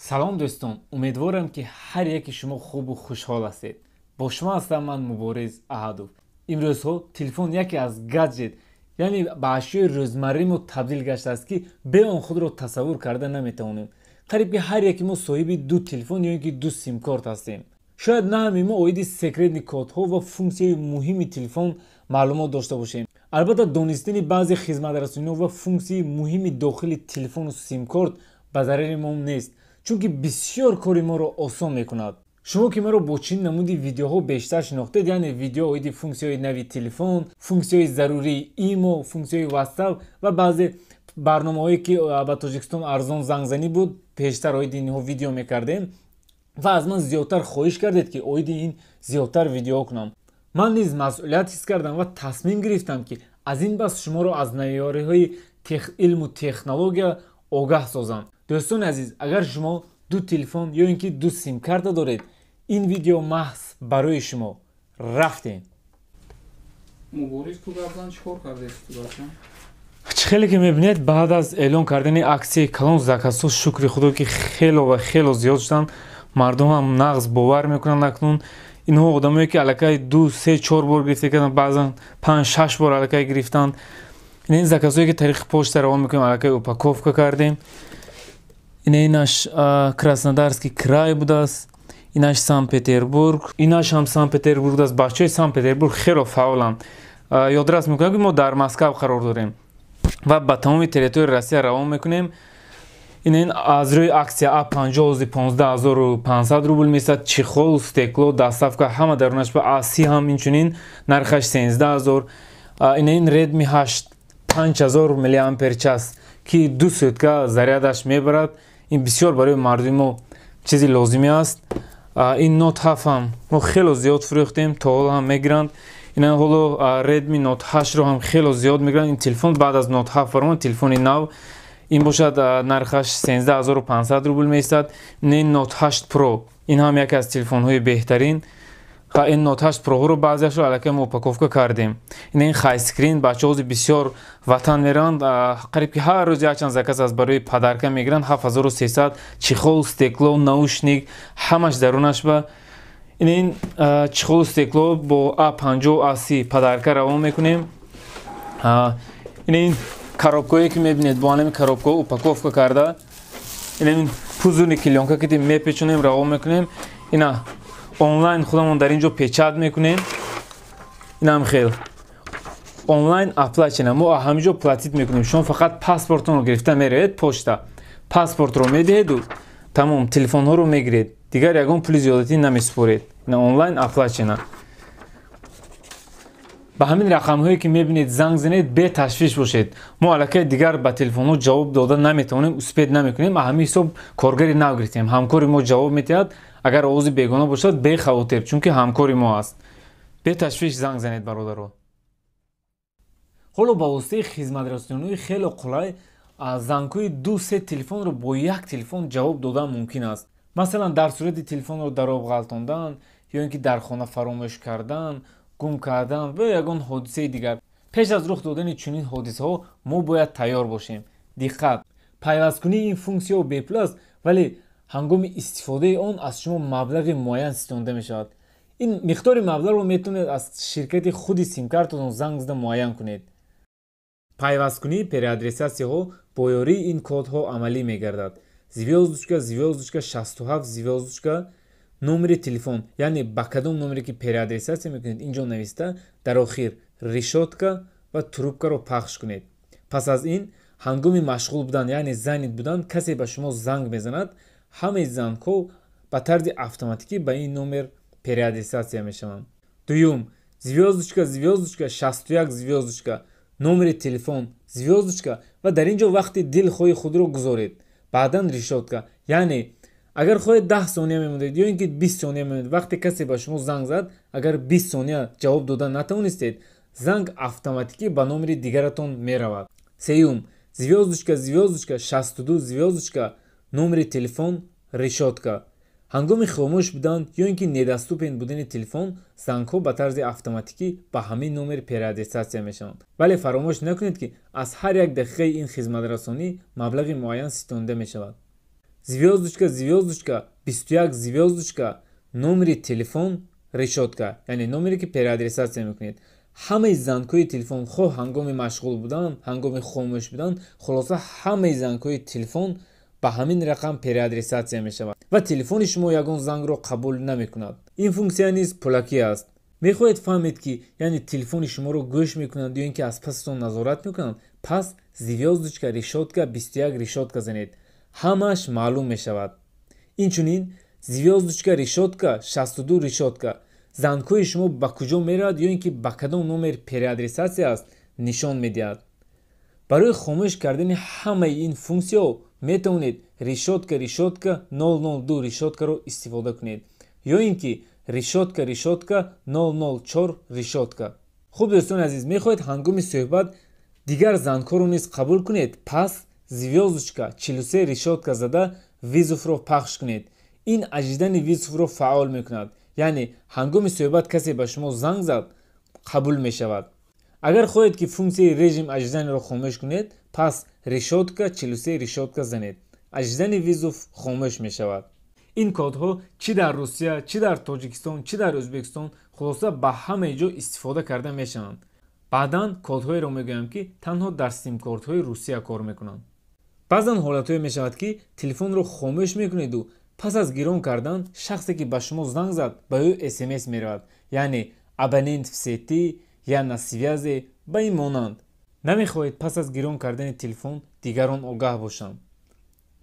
Салом, дӯстон! Умедворам, ки ҳар яки шумо хубу хушҳол ҳастед. Бо шумо ҳастам ман, Мубориз Аҳадов. Имрӯзҳо телефон яке аз гаджет, яъне ба ашёи рӯзмарраи мо табдил гаштааст, ки бе он худро тасаввур карда наметавонем. Қариб ки ҳар яки мо соҳиби ду телефон ё ин ки ду симкорт ҳастем. Шояд на ҳамаи мо оиди секретный кодҳо ва функсияи муҳими телефон маълумот дошта бошем. Албатта, донистани баъзе хизматрасониҳо ва функсияи муҳими дохили телефону симкорт ба зарари мо нест, чунки бисёр кори моро осон мекунад. Шумо ки маро бо чунин намуди видеоҳо бештар шинохтед, яъне видео оиди функсияҳои нави телефон, функсияҳои зарурии имо, функсияҳои Ватсап ва баъзе барномаҳое, ки ба Тоҷикистон арзон зангзанӣ буд, пештар оиди инҳо видео мекардем ва аз ман зиёдтар хоҳиш кардед, ки оиди ин зиёдтар видеоҳо кунам, ман низ масъулият ҳис кардам ва тасмим гирифтам, ки аз ин бас шуморо аз навиёриҳои илму технология огаҳ созам. Дӯстони азиз, агар шумо ду телефон ё ин ки ду симкарта доред, ин видео маҳз барои шумо. Рафтем. Мубориз, ту гапзан, чӣ кор кардест, бача? Чӣ хеле ки мебинед, баъд аз эълон кардани аксияи калон заказҳо, шукри худо, ки хело ва хело зиёд шуданд. Мардум ҳам нағз бовар мекунанд. Акнун инҳо одамое, ки аллакай ду, се, чор бор гирифта карданд, баъзан панҷ, шаш бор аллакай гирифтанд. Ин заказҳое, ки тариқи почта равон мекунем, аллакай упаковка кардем. Инаш Краснодарский край будааст, инаш Санкт Петербург, инаш ҳам Санкт Петербург будааст. Бачаҳои Санкт Петербург хело фаъоланд. Ёдрас мекунам, ки мо дар Москав қарор дорем ва ба тамоми территорияи Россия равон мекунем. Ин аз рӯи аксия А 50 15,500 рубл месад, чехол, стекло, доставка ҳама дарунаш. Ба А 30 ҳам инчунин, нархаш 13,000. Ин Redmi 8, 5000 миллиампер час, ки 2 сутка зарядаш мебарад. Ин бисёр барои мардуми мо чизи лозимӣ аст. Ин Note 7 ҳам мо хело зиёд фурӯхтем, то ҳол ҳам мегиранд. Ина ҳоло Redmi Note 8-ро ҳам хело зиёд мегиранд. Ин телефон баъд аз Note 7 баромад, телефони нав ин бошад, нархаш 13,500 рубл меистад. Ин Note 8 Pro, ин ҳам яке аз телефонҳои беҳтарин. Ин Note 8 Pro-ро баъзеашро аллакай мо упаковка кардем. Ин хайскрин, бачаҳо бисёр ватан мераванд, қариб ки ҳар рӯз якчанд заказ аз барои подарка мегиранд. 7300, чехол, стекло, наушник ҳамаш дарунаш. Ба ин чехолу стекло бо А 50, А 30 подарка равон мекунем. Ин коробкое, ки мебинед, бо анами коробкаҳо упаковка карда, ин пузуни клеёнка ки мепечонем, равон мекунем. Ина онлайн худамон дар ин ҷо печать мекунем. Инам хел онлайн оплачена, мо ҳамин ҷо платить мекунем. Шумо фақат паспортонро гирифта меравед почта, паспортро медиҳеду тамом, телефонҳоро мегиред, дигар ягон пули зиёдатӣ намесупоред. Ина онлайн оплачена. Ба ҳамин рақамҳое, ки мебинед, занг занед, беташвиш бошед. Мо аллакай дигар ба телефонҳо ҷавоб дода наметавонем, успеть намекунем. Ҳамин ҳисоб коргари нав гирифтем, ҳамкори мо ҷавоб медиҳад. Агар овози бегона бошад, бехавотир, чунки ҳамкори мо аст. Беташвиш занг занед, бародаро. Ҳоло ба воситаи хизматрасониҳои хеле қулай зангҳои ду, се телефонро бо як телефон ҷавоб додан мумкин аст. Масалан, дар сурати телефонро дар об ғалтондан ё ин ки дар хона фаромӯш кардан, гум кардан ва ягон ҳодисаи дигар. Пеш аз рух додани чунин ҳодисаҳо мо бояд тайёр бошем. Диққат! Пайвасткунии ин функсияҳо бепул аст, вале ҳангоми истифодаи он аз шумо маблағи муайян ситонда мешавад. Ин миқдори маблағро метавонед аз ширкати худи симкартатон занг зада муайян кунед. Пайвасткунии переадресатсияҳо бо ёрии ин кодҳо амалӣ мегардад: звёздочка, звёздочка, 67, звёздочка, номери телефон, яъне ба кадом номере ки переадресатсия мекунед, ин ҷо нависта, дар охир решётка ва трубкаро пахш кунед. Пас аз ин, ҳангоми машғул будан, яъне занят будан, касе ба шумо занг мезанад, ҳамаи зангҳо ба тарзи автоматикӣ ба ин номер переадресатсия мешаванд. Дуюм: звёздочка, звёздочка, 61, звёздочка, номери телефон, звёздочка ва дар ин ҷо вақти дилхоҳи худро гузоред, баъдан решётка. Яъне агар хоҳед, 10 сония мемонед ё ин ки 20 сония мемонед. Вақте касе ба шумо занг зад, агар 20 сония ҷавоб дода натавонистед, занг автоматикӣ ба номери дигаратон меравад. Сеюм: звёздочка, звёздочка, 62, звёздочка, номери телефон, решётка. Ҳангоми хомӯш будан ё ин ки недоступен будани телефон зангҳо ба тарзи автоматикӣ ба ҳамин номер переадресатсия мешаванд. Вале фаромӯш накунед, ки аз ҳар як дақиқаи ин хизматрасонӣ маблағи муайян ситонида мешавад. Звёздочка, звёздочка, 21, звёздочка, номери телефон, решётка, яъне номере ки переадресация мекунед. Ҳамаи зангҳои телефон, хоҳ ҳангоми машғул будан, ҳангоми хомӯш будан, хулоса, ҳамаи зангҳои телефон ба ҳамин рақам переадресация мешавад ва телефони шумо ягон зангро қабул намекунад. Ин функсия низ пулакӣ аст. Мехоҳед фаҳмед, ки яъне телефони шуморо гӯш мекунанд ё ин ки аз пасатон назорат мекунанд, пас звёздочка, решётка, 21, решётка занед, ҳамааш маълум мешавад. Инчунин звёздочка, решётка, 62, решётка зангҳои шумо ба куҷо меравад ё ин ки ба кадом номер переадресация аст, нишон медиҳад. Барои хомӯш кардани ҳамаи ин функсияҳо метавонед решётка, решётка, 002, решёткаро истифода кунед ё ин ки решётка, решётка, 004, решётка. Хуб, дӯстони азиз, мехоҳед ҳангоми суҳбат дигар зангҳоро низ қабул кунед, пас звёздочка, 43, решётка зада вызовро пахш кунед. Ин ожидание вызовро фаъол мекунад, яъне ҳангоми суҳбат касе ба шумо занг зад, қабул мешавад. Агар хоҳед, ки функсияи режим ожиданиеро хомӯш кунед, пас решётка, 43, решётка занед, ожидание вызов хомӯш мешавад. Ин кодҳо чӣ дар Русия, чӣ дар Тоҷикистон, чӣ дар Ӯзбекистон, хулоса, ба ҳамаи ҷо истифода карда мешаванд. Баъдан кодҳоеро мегӯям, ки танҳо дар симкортҳои Русия кор мекунанд. Баъзан ҳолатҳое мешавад, ки телефонро хомӯш мекунеду пас аз гирон кардан шахсе, ки ба шумо занг зад, ба ӯ СМС меравад, яъне «Абонент в сети», «Я на связи», ба ин монанд. Намехоҳед пас аз гирон кардани телефон дигарон огаҳ бошанд,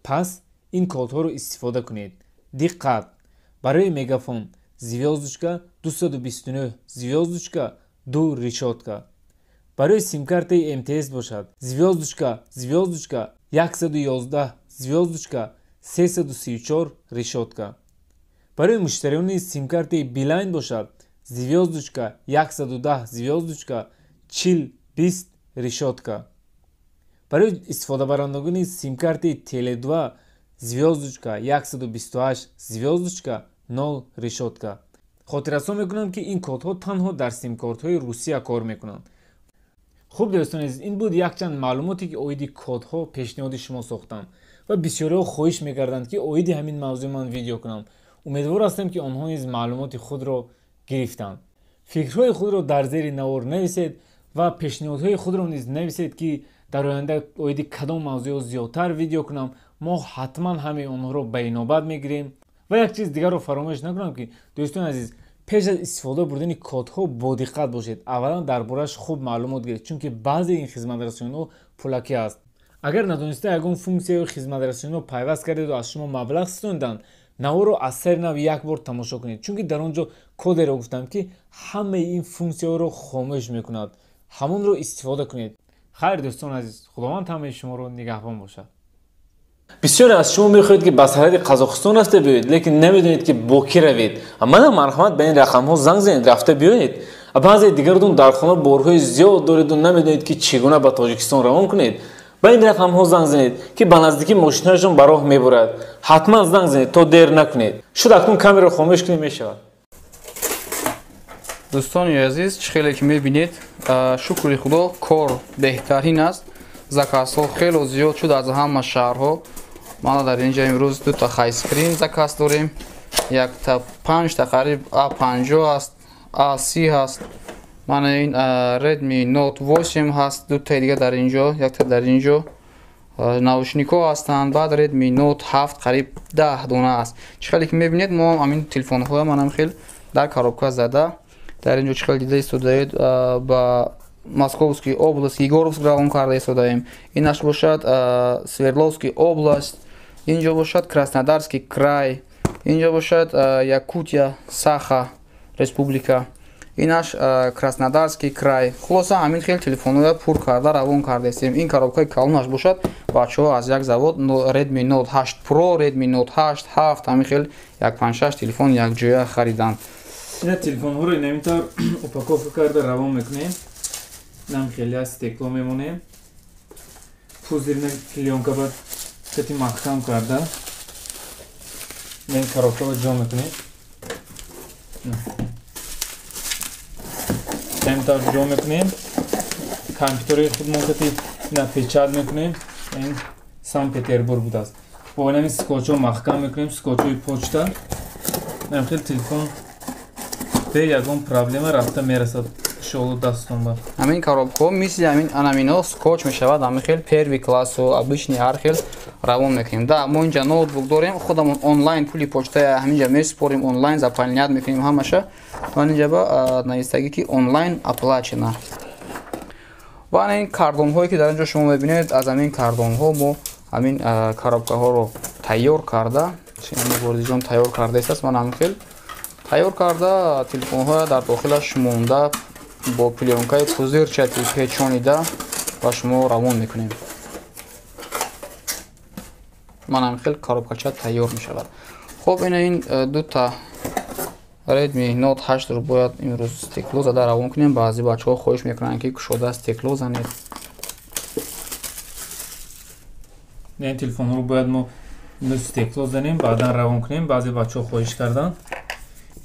пас ин кодҳоро истифода кунед. Диққат! Барои Мегафон звёздочка, 229, звёздочка, 2, решётка. Барои симкартаи МТС бошад, звёздочка, звёздочка, 111, звёздочка, 334, решётка. Барои муштариёни симкартаи Билайн бошад, звёздочка, 110, звёздочка, 40 20, решётка. Барои истифодабарандагони симкартаи Теле2 звёздочка, 128, звёздочка, 0, решётка. Хотиррасон мекунам, ки ин кодҳо танҳо дар симкортҳои Русия кор мекунанд. Хуб, дӯстони азиз, ин буд якчанд маълумоте, ки оиди кодҳо пешниҳоди шумо сохтам ва бисёриҳо хоҳиш мекарданд, ки оиди ҳамин мавзӯъ ман видео кунам. Умедвор ҳастем, ки онҳо низ маълумоти худро гирифтанд. Фикрҳои худро дар зери навор нависед ва пешниҳодҳои худро низ нависед, ки дар оянда оиди кадом мавзӯъҳо зиёдтар видео кунам. Мо ҳатман ҳамаи онҳоро ба инобат мегирем. Ва як чиз дигарро фаромӯш накунам, ки, дӯстони азиз, пеш аз истифода бурдани кодҳо бодиққат бошед. Аввалан дар борааш хуб маълумот гиред, чунки баъзе ин хизматрасониҳо пулакӣ аст. Агар надониста ягон функсияю хизматрасониро пайваст кардеду аз шумо маблағ ситонданд, наворро аз сари нав як бор тамошо кунед, чунки дар он ҷо кодеро гуфтам, ки ҳамаи ин функсияҳоро хомӯш мекунад. Ҳамонро истифода кунед. Хайр, дӯстони азиз, Худованд ҳамаи шуморо нигаҳбон бошад. Бисёре аз шумо мехоҳед, ки ба сарҳади Қазоқистон рафта биёед, лекин намедонед, ки бо кӣ равед. Манам, марҳамат, ба ин рақамҳо занг занед, рафта биёед. Баъзе дигаратон дар хона борҳои зиёд дореду намедонед, ки чӣ гуна ба Тоҷикистон равон кунед. Ба ин рақамҳо занг занед, ки ба наздикӣ мошинаашон ба роҳ мебурад. Ҳатман занг занед, то дер накунед. Шуд, акнун камераро хомӯш кунед, мешавад. Дӯстони азиз, чӣ хеле ки мебинед, шукри Худо, кор беҳтарин аст. Заказҳо хело зиёд шуд аз ҳама шаҳрҳо. Мана, дар инҷа имрӯз дута хайскрин заказ дорем, якта, панҷта, қариб А50 ҳаст, А30 ҳаст. Мана, ин Redmi Note 8 ҳаст, дутаи дига дар инҷо, якта дар инҷо. Наушникҳо ҳастанд, баъд Redmi Note 7, қариб 10 дона аст. Чӣ хеле ки мебинед, мо ҳамин телефонҳоя манам хел дар коробка зада дар инҷо, чӣ хел дида истодаед, ба Московский область, Егоровск равон карда истодаем. Инаш бошад Свердловский область, инҷо бошад Краснодарский край, инҷо бошад Якутия, Саха республика, инаш Краснодарский край. Хулоса, ҳамин хел телефонҳоя пур карда равон кардаистем. Ин коробкаи калонаш бошад, бачаҳо аз як завод Redmi Note 8 Pro, Redmi Note 8, 7, ҳамин хел 156 телефон якҷоя хариданд. Ина телефонҳоро инамин тавр упаковка карда равон мекунем. Нам хеле стекло мемонем, пузырный плёнка ба кати маҳкам карда ин коробкаро ҷо мекунем. Ҳамин тавр ҷо мекунем, компютери худмон кати ина печать мекунем. Ин Санкт Петербург будааст. Бо инами скотчҳо маҳкам мекунем, скотчҳои почта. Инам хел телефон бе ягон проблема рафта мерасад иншоалло дастон ба. Ҳамин коробкаҳо мисли ҳамин анамино скотч мешавад, ҳамин хел первый классу обычный ҳар хел равон мекунем. Да, мо инҷа ноутбук дорем, худамон онлайн пули почтая ҳаминҷа месупорем, онлайн заполнять мекунем ҳамаша. Ва инҷа ба навистагӣ ки онлайн оплачено. Ва ин кардонҳое ки дар инҷо шумо мебинед, аз ҳамин кардонҳо мо ҳамин коробкаҳоро тайёр карда, Муборизҷон тайёр кардаистааст, ман ҳамин хел тайёр карда телефонҳоя дар дохилаш монда бо плёнкаи пузырчатый печонида ба шумо равон мекунем. Ман ҳамин хел коробкача тайёр мешавад. Хоб, ина ин дута Redmi Note 8-ро бояд имрӯз стекло зада равон кунем. Баъзе бачаҳо хоҳиш мекунанд, ки кушода стекло занед. Ин телефонҳоро бояд мо стекло занем, баъдан равон кунем. Баъзе бачаҳо хоҳиш карданд.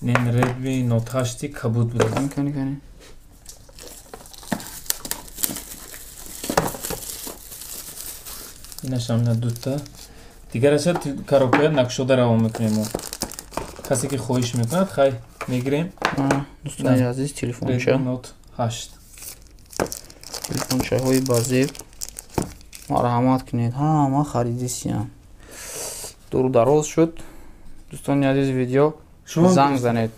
Ин Redmi Note 8 кабуд буд. Инашам ина дута. Дигараша коробкая накушода равон мекунем мо. Касе ки хоҳиш мекунад, хай мегирем. Дӯстони азиз, телефонча Note 8. Телефончаҳои базеб марҳамат кунед, ҳама харидисиян. Дуру дароз шуд. Дӯстони азиз, видео занг занед.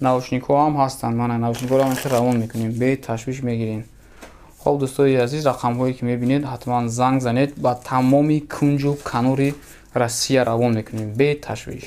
Наушникҳо ҳам ҳастанд, мана наушникҳоро ҳам равон мекунем, бе ташвиш мегирем. Хоб, дӯстони азиз, рақамҳое ки мебинед, ҳатман занг занед, ба тамоми кунҷу канори Россия равон мекунем бе ташвиш.